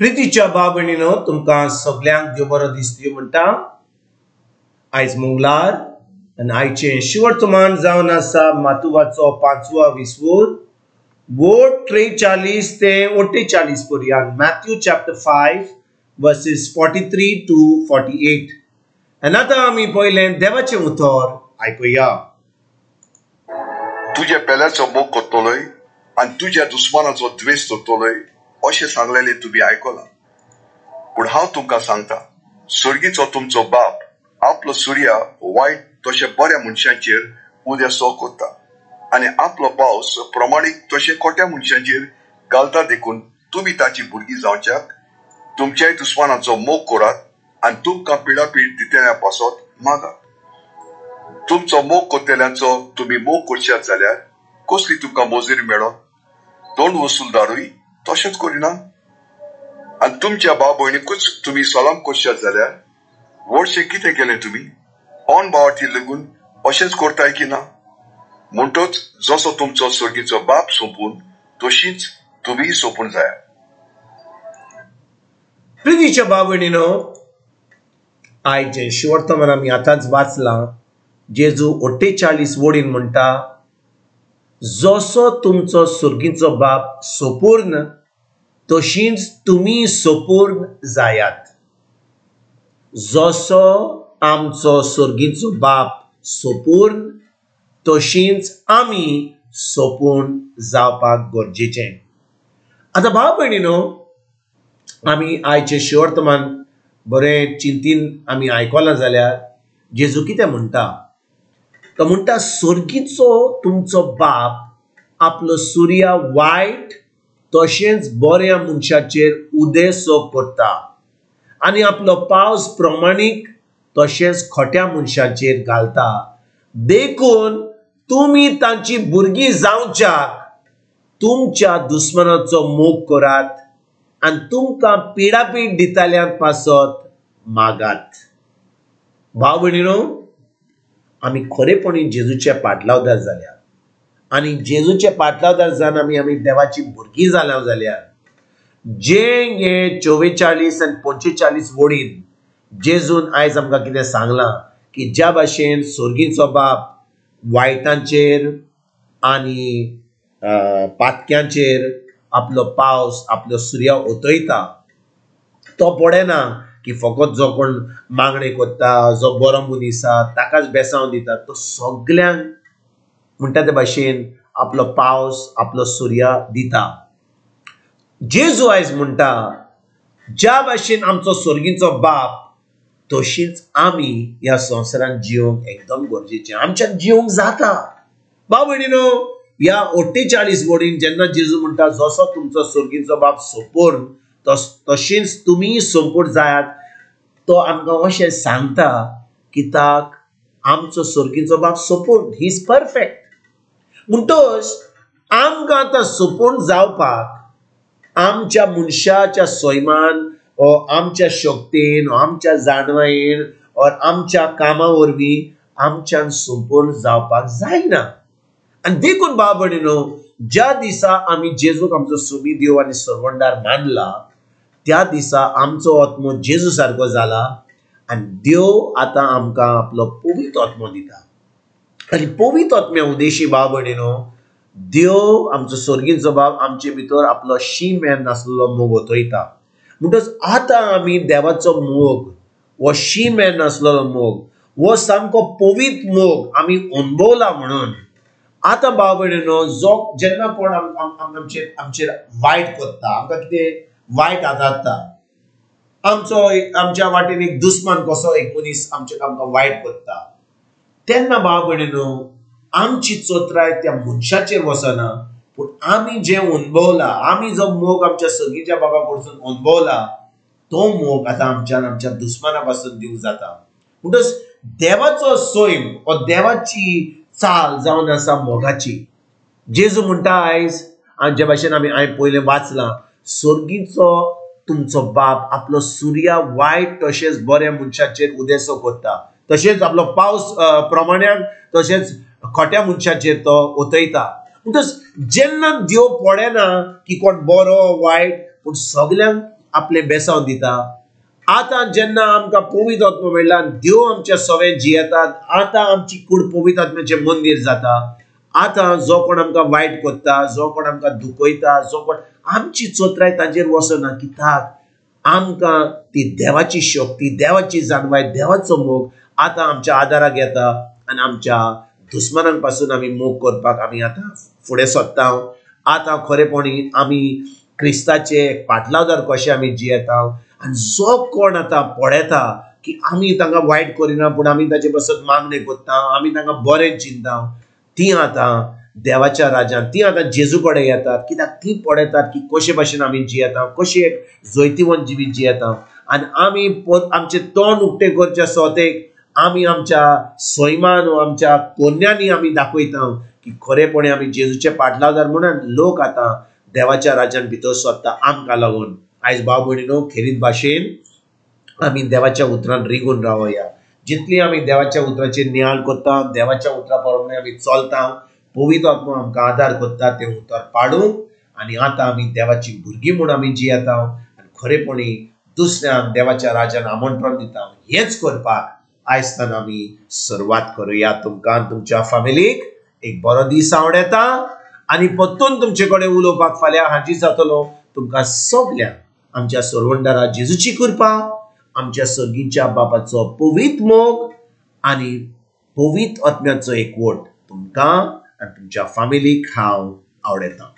प्रितीच्या भाव भयणीनो, तुमकां सगल्यांक देव बरो दिसती म्हणटा। आयज मंगळार आनी आयचें शिवर्तमान जावन आसा मातुवाचो पांचवा विस्वूर वोट 43 ते 48 पर्यंत, मॅथ्यू चॅप्टर 5 वर्सेस 43 to 48। आनी आतां आमी पयलें देवाचें उतर आयकुया। तुज्या पेल्याचो मोग करतलोय आनी तुज्या दुस्मानाचो द्वेश करतलोय अशें सांगलेलें तुमी आयकलां, पूण हांव तुमकां सांगता, सर्गीचो तुमचो बाप आपलो सुर्या वायट तशें बऱ्या मनशांचेर उदेसो करता आनी आपलो पावस प्रमाणीक तशें खोट्या मनशांचेर घालता। देखून तुमी ताची भुरगीं जावच्याक तुमच्याय दुस्मानाचो मोग करात आनी तुमकां पिडापीड दितल्या पासत मागात। तुमचो मोग करतल्यांचो तुमी मोग करशात जाल्यार कसली तुमकां मजुरी मेळत? दोन वसुलदारूय तशेंच करिना? आनी तुमच्या भाव भयणीकूच तुमी सलाम करशात जाल्यार व्हडशें कितें केलें तुमी? ऑन भावार्थी लागून अशेंच करताय की ना? म्हणटच जसो तुमचो सर्गीचो बाप सोंपून तशीच तुमीय सोंपून जाया। प्रितीच्या भाव भयणीनो, आयज जें शिवर्तमान आमी आतांच वाचलां, जेजू 48 वडीन म्हणटा, जसो तुमचो सर्गीचो बाप सोपूर्ण तशीच तुमी सोपूर्ण जायात। जसो आमचो सर्गीचो बाप सोपूर्ण तशीच आमी सोपूर्ण जावपाक गरजेचें। आतां भाव भयणीनो, आमी आयचें शिवर्तमान बरें चिंतीन आमी आयकलां जाल्यार जेजू कितें म्हणटा? तो म्हणटा, सर्गीचो तुमचो बाप आपलो सुर्या वायट तशेंच बऱ्या मनशाचेर उदेसो करता आनी आपलो पावस प्रमाणीक तशेंच खोट्या मनशाचेर घालता। देखून तुमी तांची भुरगीं जावच्याक तुमच्या दुस्मानाचो मोग करात आनी तुमकां पिडापीड दिताल्यांत पासत मागात। भाव भयणीनो, आमी खरेपणी जेजूचे पाटलावदार जाल्या आनी जेजूचे पाटलावदार जावन आमी आमी देवाची भुरगीं जाल्या जाल्यार जे हे 44 आनी 45 वडीन जेजून आयज आमकां कितें सांगलां की ज्या भाशेन सर्गीचो बाप वायटांचेर आनी पातक्यांचेर आपलो पावस आपलो सुर्या ओतयता, तो पळयना की फकत जो कोण मागणें करता, जो बरो मनीस आसा ताकाच बेसांव दिता, तो सगल्यांक म्हणटा ते भाशेन आपलो पावस आपलो सुर्या दिता। जेजू आयज म्हणटा, ज्या भाशेन आमचो सर्गीचो बाप तशीच आमी ह्या संवसारांत जिवंक एकदम गरजेचें, आमच्यान जिवंक जाता। भाव भयणीनो, ह्या 48 वडीन जेन्ना जेजू म्हणटा जसो तुमचो सर्गीचो बाप सोपूर्ण तशीच तुमी सोंपूर्ण जायात, तो आमकां अशें सांगता कित्याक आमचो सर्गीचो बाप सोपूर्ण, he is perfect. म्हणटच आमकां आतां सोपूर्ण जावपाक आमच्या मनशाच्या सैमान ओ आमच्या शक्तीन, आमच्या जाणवायेन और आमच्या कामा वरवीं आमच्यान संपूर्ण जावपाक जायना। आनी देखून भाव भयणीनो, ज्या दिसा आमी जेजूक आमचो सुमी देव आनी सरवंडार मानला त्या दिसा आमचो आत्मो जेजू सारको जाला आनी देव आतां आमकां आपलो पवित्र आत्मो दिता। आनी पवित्र आत्म्या उद्देशी भाव भयणीनो, देव आमचो सर्गीचो बाप आमचे भितर आपलो शीम नासलेलो मोग ओतयता। म्हणटच आतां आमी देवाचो मोग, हो शीम नासलेलो मोग, हो सामको पवित्र मोग आमी अणभवला। म्हणून आतां भाव भयणीनो, जो जेन्ना कोण आमचेर आमचेर वायट करता, आमकां कितें वायट आदारता, आमचो आमच्या वाटेन एक दुस्मान कसो एक मनीस आमचे आमकां वायट करता, तेन्ना भाव भयणीनो आमची चोत्राय त्या मनशाचेर वचना, पूण आमी जें अणभवला, आमी जो मोग आमच्या सर्गीच्या बाबा कडसून अणभवला तो मोग आतां आमच्यान आमच्या दुस्माना पासून दिवंक जाता। म्हणटच देवाचो सैम वा देवाची चाल जावन आसा मोगाची। जेजू म्हणटा आयज, आनी जे भाशेन आमी हांवें पयलें वाचलां, सर्गीचो तुमचो बाप आपलो सुर्या वायट तशेंच बऱ्या मनशाचेर उदेसो करता, तशेंच आपलो पावस प्रमाण्यान तशेंच खोट्या मनशाचेर तो ओतयता। म्हणटच जेन्ना देव पळयना की कोण बरो वायट, पूण सगल्यांक आपलें बेसांव दिता. आतां जेन्ना आमकां पवित्र आत्मो मेळ्ळा, देव आमच्या सवें जियेतात, आतां आमची कूड पवित्र आत्म्याचें मंदीर जाता. आतां जो कोण आमकां वायट करता, जो कोण आमकां दुखयता, जो कोण आमची चोत्राय तांचेर वचना, कित्याक आमकां ती देवाची शक्ती, देवाची जाणवाय, देवाचो मोग आतां आमच्या आदाराक येता आनी आमच्या दुस्मानां पासून आमी मोग करपाक आमी आतां फुडें सरता. आतां खरेपणी आमी क्रिस्ताचे पाटलावदार कशे आमी जियेता. आनी जो कोण आतां पळयता की आमी तांकां वायट करिना, पूण आमी ताचे पासत मागणें करता, आमी तांकां बरें चिंता, ती आतां देवाच्या राज्यांत, ती आतां जेजू कडेन येतात. कित्याक ती पळयतात की कशे भाशेन आमी जियेता, कशें एक जैतिवंत जिवीत जियेता. आनी आमी आमचें तोंड उक्तें करच्या सोतेक आमी आमच्या सैमान आमच्या कोन्यांनी आमी दाखयता की खरेपणी आमी जेजूचे पाटलावदार म्हणून लोक आतां देवाच्या राज्यान भितर सरता आमकां लागून. आयज भाव भयणीनो, खेरीत भाशेन आमी देवाच्या उतरान रिगून रावया. जितली आमी देवाच्या उतराचेर नियाळ करता, देवाच्या उतरा प्रमाणे आमी चलता, पवित्र आत्मो आमकां आदार करता तें उतर पाडूंक. आनी आतां आमी देवाची भुरगीं म्हूण आमी जियेता आनी खरेपणी दुसऱ्यांक देवाच्या राज्यान आमंत्रण दिता. हेंच करपाक आयज आमी सुरवात करुया. तुमकां तुमच्या फामिलीक एक बरो दीस आवडटा आनी परतून तुमचे कडेन उलोवपाक फाल्यां हाजीर जातलो. तुमकां सगल्यांक आमच्या सरवंडारा जेजूची कृपा, आमच्या सर्गीच्या बापाचो पवित्र मोग आनी पवित्र आत्म्याचो एकवट तुमकां आनी तुमच्या फामिलीक हांव आवडटा.